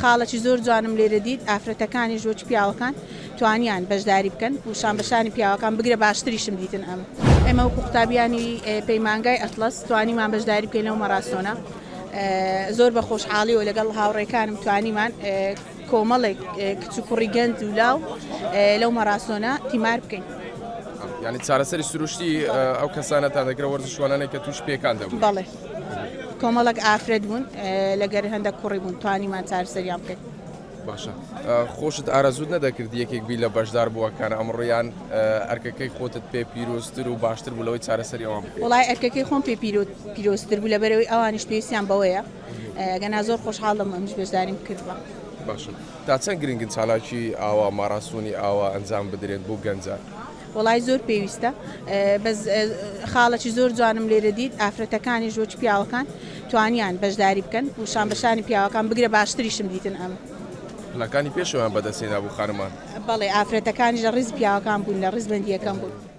خاڵەکی زۆر جوانم لێرە دیت، ئافرەتەکانیش وەکی پیاوەکان توانیان بەشداری بکەن و شانبەشانی پیاوەکان بگرە باشتریشم دیتن ئەم. ئێمە وەکو قوتابیانی پەیمانگای ئەتڵەس توانیمان بەشداری بکەین لەو مەراسۆنە زۆر بە خۆشحاڵیەوە لەگەڵ هاوڕێکانم توانیمان کۆمەڵێک کچ و کوڕی گەنج و لاو لەو مەراسۆنە تیمار بکەین. یانی چارەسەری سروشتی ئەو کەسانەتان دەکرا وەرزشوانانێک کە تووش پێکان دەبوون؟ بەڵێ کۆمەڵێک ئافرەت بوون لەگەر هەندێک کوڕی بوون توانیمان چارەسەریان بکەین. باشە خۆشت ئارەزووت نەدەکرد یەکێک بی لە بەشدار بووەکان ئەمڕۆ یان ئەرکەکەی خۆتت پێ پیرۆزتر و باشتر بوو لەوەی چارەسەری ئەوان بکەیت؟ وەڵای ئەرکەکەی خۆم پێ پیرۆزتر بوو لەبەرئەوەی ئەوانیش پێویستیان بەوەیە گەنا زۆر خۆشحاڵ دەبم ئەمنیش بەشداریم بکردبا. باشە تا چەند گرنگن چالاکی ئاوا ماراسۆنی ئاوا ئەنجام بدرێن بۆ گەنجان؟ وەڵای زۆر پێویستە بەس خاڵەکی زۆر جوانم لێرە دیت ئافرەتەکانیش وەکی پیاوەکان توانیان بەشداری بکەن و شان بەشانی پیاوەکان بگرە باشتریشم دیتن ئەم. پلەکانی پێشەوەیان بەدەست هێنابوو خانمان. بەڵێ ئافرەتەکانیش لە ڕیزی پیاوەکان بوون لە ڕیزبەندی یەکەم بوون.